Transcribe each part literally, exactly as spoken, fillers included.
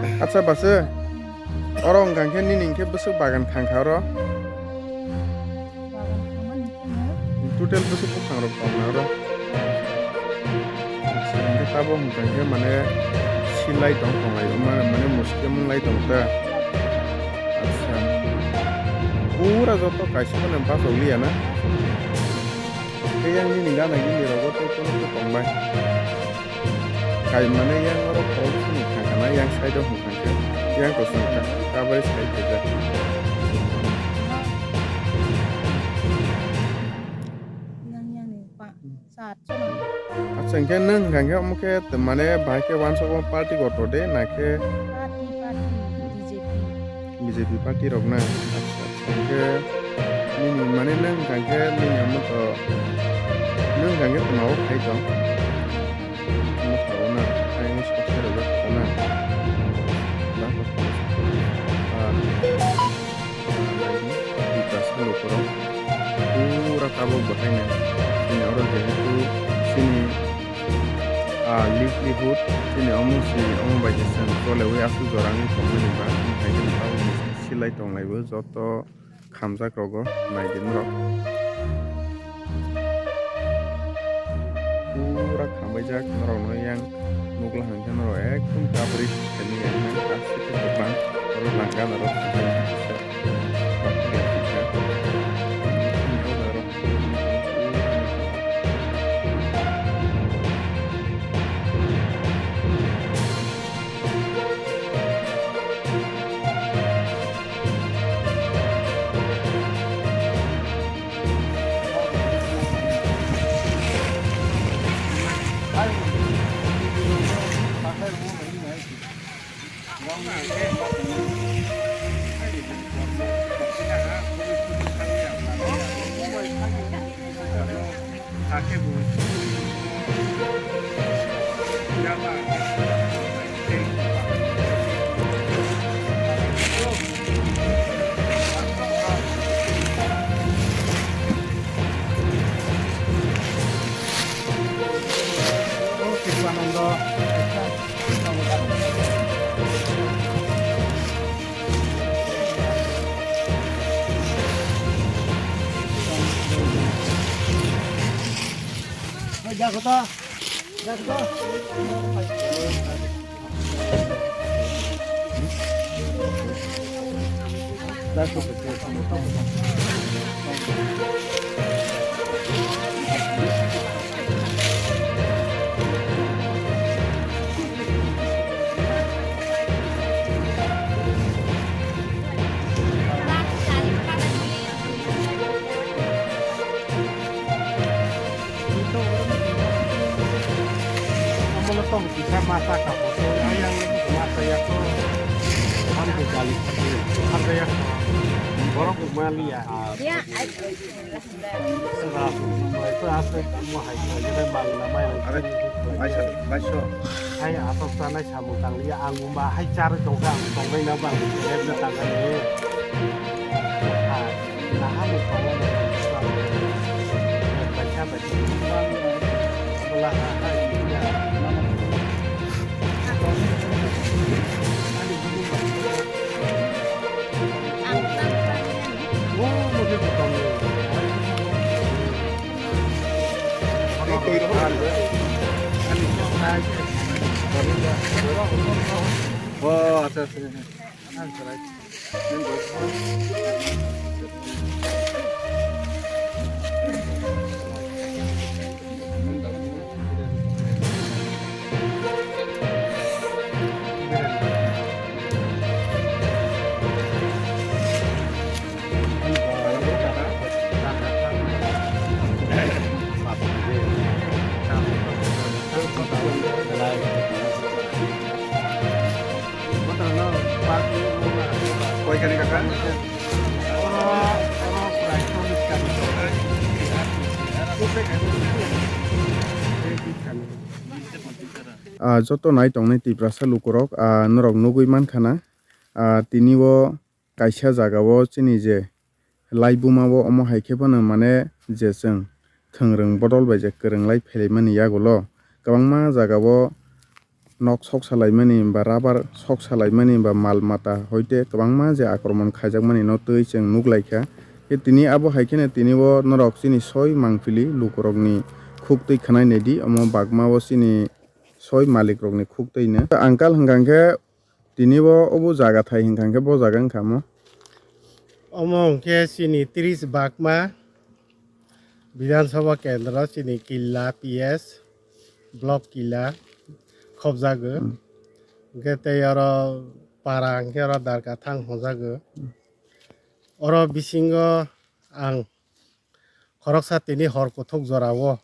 Acha base, oro wngkha khe nini hinkhe bwswk bagan khangkha oro? Bagan khangmani khe no. Total bwswk buphang rok tongna oro? Acha, hinkhe tabuk wngkha khe mane silai tong tonglai, mane, mane musti mwnglai tong ta. Acha. Pura joto kaisa phano bachok liya na? Tei yang nini gana gini rogo tei kono khe tongbai. Kai mane yang oro khorok sini khakana yang side o hwnkha khe yang to sini kha kabari side khe jak. Yang, yang ni pa. Sat, sat. Acha, hinkhe nwng hwnkha khe omo khe t-, mane bahai khe wansukma party kotor de, na khe? Party, party, B J P. B J P party rok na? Acha, acha. Hinkhe nini, mane nwng hwnkha khe nini omo to, nwng hwnkha khe twma o khai tong? Omo sabo na, ayang sok sai rwjak kha na? Na kok, ah. Tiprasa lukurok pura tabuk bahaino chini oro jehetu chini, ah, livelihood chini omo si omo bai se chwng choliwi aswk jora wngwi tongmani ba wngkha khe tabuk silai tonglaibo joto khamjak rogo naidi norok. Pura khambaijak norokno yang nukla hwnkhe norok ekdom kabri khaini yang nang aswk khe kwbang oro langka norok thangwi. Amolo tong kisa masa kapo to ayang masa ya to. Hambo jali khato hambo ya. Borok maliya. Ya, ai. Sera, itu asli kamu hai, jadi malu namai. Are, baisa, baiso. Hai, atas tanah samung tanglia, ang umba hai car tongka, tongbai na bang, lebna tangka ni. Hai, naha mu tongla na. Baisa, baisa. Bola ha, hai, ya. Oh, acha, acha. Koi kani kaka? Ah, joto nai tongnai Tiprasa lukurok, ah, norok nugui mankha na, ah, tini o kaisa jaga o chini je laibuma o omo hai khe phano mane je chwng thwngrwng bodol bai je kwrwng lai phailaimani yagulo kwbangma jaga o nok sok salaimani ba rubber sok salaimani ba mal mata hoite kwbangma je akromon khaijakmani no twi chwng nuk lai kha. Khe tini abo hai kheno tini bo norok chini soi mangpili lukurokni khuk twi khwnai naidi, omo bagma o chini soi malik rokni khuk twi no. Uncle hwnkha khe tini bo obo jaga thai hwnkha khe bo jaga wngkha mo. Omo hwnkhe chini tris bagma Bidhan Sabha Kendro chini Killa P S, Block Killa khobjago. Hmm. Hwnkhe tei oro para hwnkhe oro Darkathang hwnjago. Hmm. Oro bisingo ang khoroksa tini hor kuthuk jorao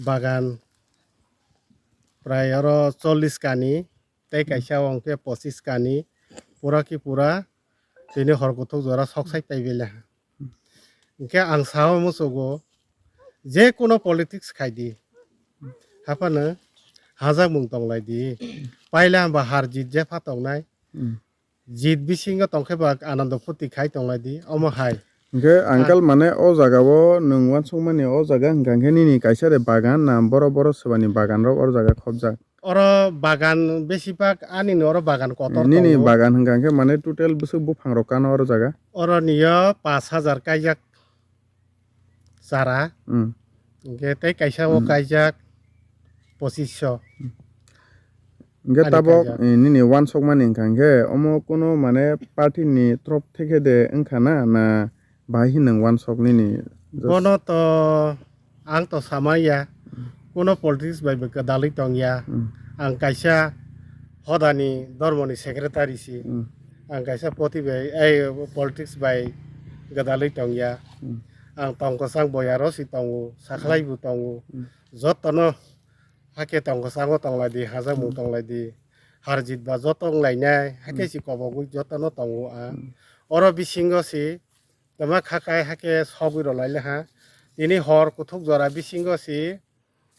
bagan prai oro chollish kani, tei kaisa o hwnkhe pochis kani, pura ki pura tini hor kuthuk jora sok sai pai bele. Hwnkhe ang sao muchugo, je kuno politics khaidi, haphano hajakmung tonglaidi, paila hwnba har jit jepha tongnai, Hmm. jit bisingo tongkhe ba anando phuti khai tonglaidi, omo hai. Hwnkhe uncle, mane o jaga o nwng uansukmani o jaga hwnkha khe nini kaisa de bagan na borok borok swbani bagan rok o jaga khobjak? Oro bagan besibak ani ni oro bagan kotor tongo. Nini bagan hwnkha khe mane total bwswk buphang rok kano oro jaga? Oro niyo pash hajar kaijak chara. Hmm. Hwnkhe tei kaisa o Hmm. kaijak pochisho. Hwnkhe ani tabok kaijak. Eh, nini uansukmani hwnkha khe omo kuno mane party ni trop theke de wngkha na, na bahai hinwi nwng uansuk nini just Bono to ang to samaya, kuno politics bai bo kwdalwi tongya. Hmm. Ang kaisa hodani dormoni secretary si. Hmm. Ang kaisa poti bai, ei, politics bai gwdalwi tongya. Hmm. Ang tongkwchang boyaro si tongo, sakhlai bo tongo. Hmm. Jotono hakhe tongkwchango tonglaidi, hajakmung Hmm. tonglaidi. Harjit ba joto wnglainai, hakhe Hmm. si kobogwi jotono tongo ang. Hmm. Oro bisingo si Tama kha kai hakhe sogwi rw lai le ha. Tini hor kuthuk jora bisingo si,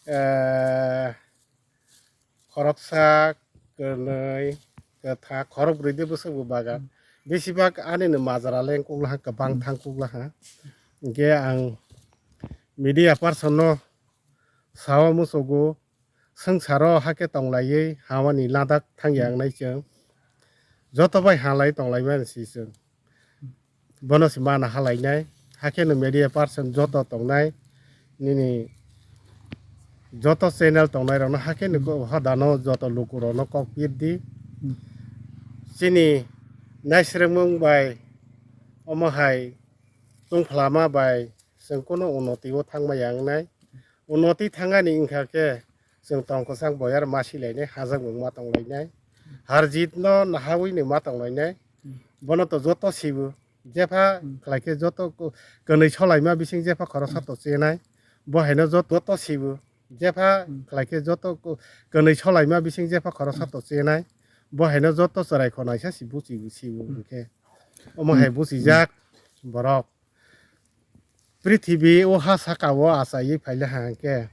eh, khoroksa, kwnwi, kwthak, khorok bwrwi de bwswk bo bagan. Besibak ani no majra leng kuk laha, kwbang thang kuk laha. Hwnkhe ang media person no sao muchugo, swngcharo hakhe tonglaiwi hamani ladak thangya wngnai chwng. Joto bai halai tonglaimani si chwng. Bono se mana halainai, hakhe no media person joto tongnai, nini joto channel tongnairokno hakhe no ko-, hodano joto lukurokno kok pir di. Chini naisrwngmung bai omo hai tungphlama bai chwng kuno unnoti o thangmaya wngnai. Unnoti thangani wngkha khe chwng tongkwchang boyar ma silainai, hajakmung ma tonglainai, harjit no nahawi ni ma tonglainai. Bono to joto sibo, jepha khlai khe joto ko-, kwnwi solaima bising jepha khoroksa to chenai. Bo haino joto, joto sibo, jepha khlai khe joto ko-, kwnwi solaima bising jepha khoroksa to chenai. Bo haino joto chwrai khonaisa si buchibo sibo hwnkhe. Omo hai buchijak borok. Prithibi o ha saka o achaiwi phaile ha hwnkhe,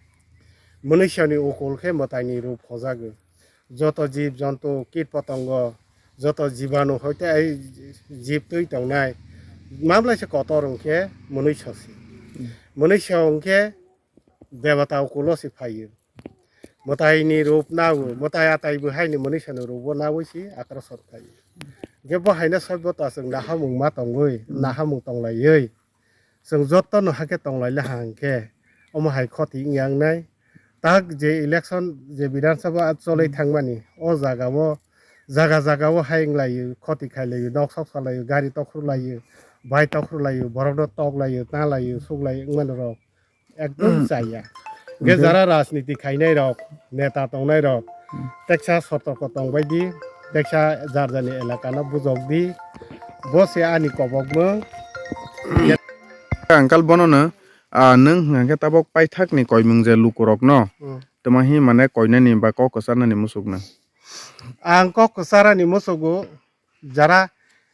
mwnwisani ukul khe mwtaini rup hojago. Joto jib jontu, kit potongo, joto jibanu hoite ai jib twi tongnai, mamlaisa kotor hwnkhe mwnwisosi. Mwnwiso hwnkhe debata ukulo se phaio. Mwtaini rup nao, mwtai atai bo haini mwnwisani rup o nawi se akrason khaio. Hwnkhe bo haino soibota chwng nahamung ma tongwi, nahamung tonglaiwi, chwng jotono hakhe tonglaile ha hwnkhe, omo hai khoti wngya wngnai. Tak je election, je Bidhan Sabha cholwi thangmani, o jaga o, jaga jaga o hai wnglaio, khoti khailaio, nok sok salaio, gari tokhru laio, bai tokhru laio, borokno tok laio, ta laio, suk laio, wngmani rok. Ekdom chaya. Hwnkhe jara rajniti khainai rok, neta tongnai rok, teksa sotorko tongbai di, teksa jar jarni elaka no bujok di, bo se ani kobokmung. Uncle bono no, ah, nwng hwnkhe tabok paithak ni koimung je lukurok no, hmm, tamo hi mane koinani ba kok kwcharnani muchuk no? Ang kok kwcharani muchugo, jara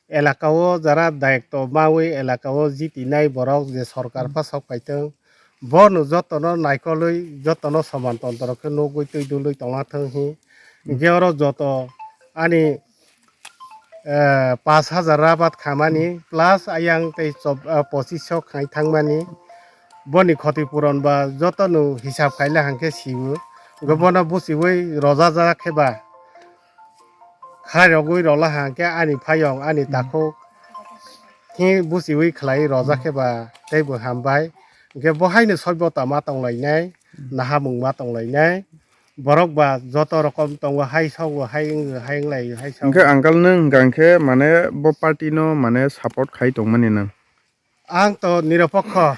elaka o, jara dayokto mawi elaka o jitinai borok je sorkar pha sok paitwng, bono jotono naikolwi, jotono soman tontro khe nugwi twi dulwi tongna thwng hi. Hwnkhe oro joto ani, eh, pash hajar rabat khamani plus ayang tei chob-, eh, pochisho khai thangmani. Boni khoti puron ba jotono hisab khaile hwnkhe sio. Hwnkhe bono buchiwi rojajak khe ba khairogwi rwla ha hwnkhe ani phayong, ani takhuk khe buchiwi khlai rojak khe ba teibo hambai. Hwnkhe bo haino soibota ma tonglainai, nahamung ma tonglainai. Borok ba joto rokom tongo, hai sogo, hai wngo, hai wnglai, hai sogo. Hwnkhe uncle nwng hwnkha khe mane bo party no mane support khai tongmani nwng? Ang to nirapokho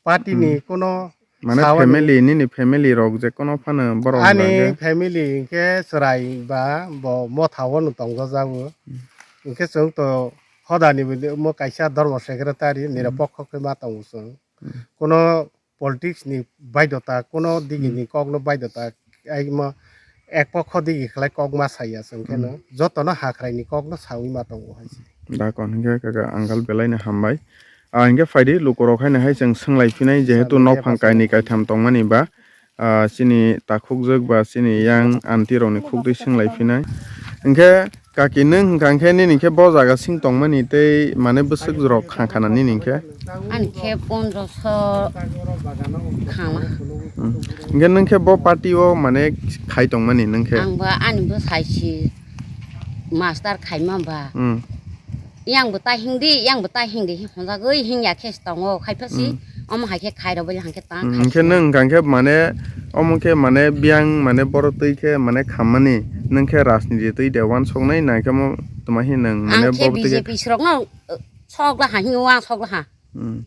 party ni Hmm. Kuno mane sao ni family, nini family rok je kono phano borok ani hwnka khe? Family hwnkhe chwrai ba bo motha o no tongjajago. Hmm. Hwnkhe chwng to hodani bo kaisa dharma secretary Hmm. nirapokho khe ma tongo chwng. Hmm. Kuno politics ni baidota, kuno digi Hmm. ni kok no baidota, ai mo ek pokho digi khlai kok ma saya chwng khe no. Hmm. Joto no hakrai ni kok no sawi ma tongo hai se. Dakon hwnkhe kaka uncle belai no hambai. Ah, hwnkhe phaidi lukurok haino hai chwng swnglaiphinai, jehetu Swnglaiphinai, nokphang kainwi kaitham tongmani ba, ah, chini takhukjwk ba chini yang aunty rokni khukdwi swnglaiphinai. Hwnkhe kaki nwng hwnkha khe nini khe bo jaga sing tongmani tei mane bwswk rok kha khana nini khe? Ani khe pondroso khama. Hmm. Hwnkhe nwng khe bo party o mane khai tongmani nwng khe? Ang ba ani bwsai si master khaima ba. Hmm. Yang bo ta hingdi, yang bo ta hingdi, honjagwi hingya khe se tongo, khai pha si, Hmm. omo hai khe khai rw bali hang khe ta Hmm, khai hwnkhe si. Nwng hwnkha khe mane, omo khe mane biyang mane borok twi khe mane khammani, nwng khe rajniti twi de uansuknai, nang khe mo tuma hi nwng mane Ang khe borok twi khe B J P srok no, uh, sok la ha, hino ang sok la ha. Hmm.